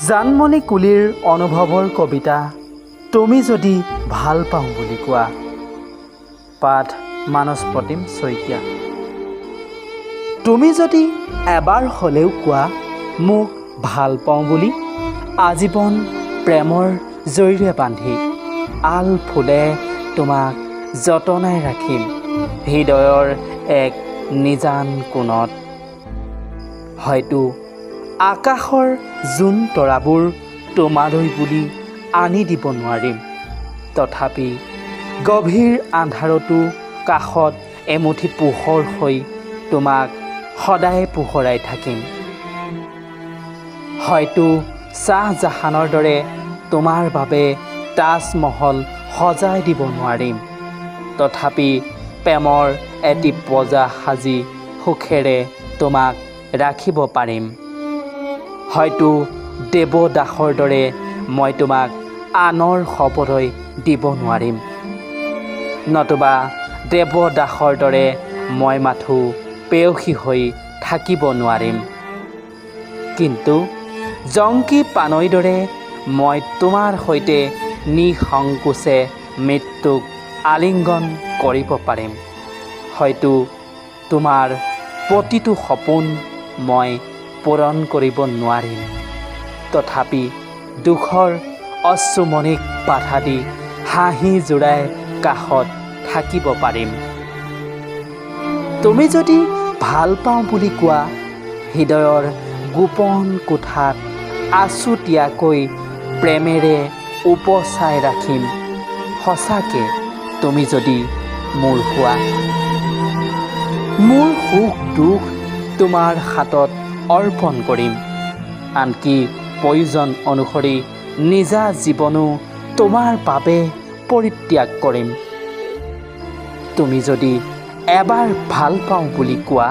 জানমণি কুলিৰ অনুভৱৰ কবিতা তুমি যদি ভাল পাওঁ বুলি কোৱা। পাঠ মানস প্ৰতিম শইকীয়া। তুমি যদি এবাৰ হ'লেও কোৱা মোক ভাল পাওঁ বুলি, আজীৱন প্ৰেমৰ জৰীৰে বান্ধি আল ফুলে তোমাক যতনাই ৰাখিম হৃদয়ৰ এক নিজান কোণত। হয়তো আকাশৰ জোন তৰাবোৰ তোমালৈ বুলি আনি দিব নোৱাৰিম, তথাপি গভীৰ আন্ধাৰতো কাষত এমুঠি পোহৰ হৈ তোমাক সদায় পোহৰাই থাকিম। হয়তো শ্বাহজাহানৰ দৰে তোমাৰ বাবে তাজমহল সজাই দিব নোৱাৰিম, তথাপি প্ৰেমৰ এটি পঁজা সাজি সুখেৰে তোমাক ৰাখিব পাৰিম। হয়তো দেৱদাসৰ দৰে মই তোমাক আনৰ হ'বলৈ দিব নোৱাৰিম, নতুবা দেৱদাসৰ দৰে মই মাথোঁ প্ৰেয়সী হৈ থাকিব নোৱাৰিম, কিন্তু জংকী পানৈৰ দৰে মই তোমাৰ সৈতে নিঃসংকোচে মৃত্যুক আলিংগন কৰিব পাৰিম। হয়তো তোমাৰ প্ৰতিটো সপোন মই পূৰণ কৰিব নোৱাৰিম, তথাপি দুখৰ অশ্ৰুমণিক বাধা দি হাঁহি জোৰাই কাষত থাকিব পাৰিম। তুমি যদি ভাল পাওঁ বুলি কোৱা, হৃদয়ৰ গোপন কোঠাত আছুতীয়াকৈ প্ৰেমেৰে উপচাই ৰাখিম। সঁচাকে তুমি যদি মোৰ হোৱা, মোৰ সুখ দুখ তোমাৰ হাতত অৰ্পণ কৰিম। আনকি প্ৰয়োজন অনুসৰি নিজা জীৱনো তোমাৰ বাবে পৰিত্যাগ কৰিম। তুমি যদি এবাৰ ভাল পাওঁ বুলি কোৱা,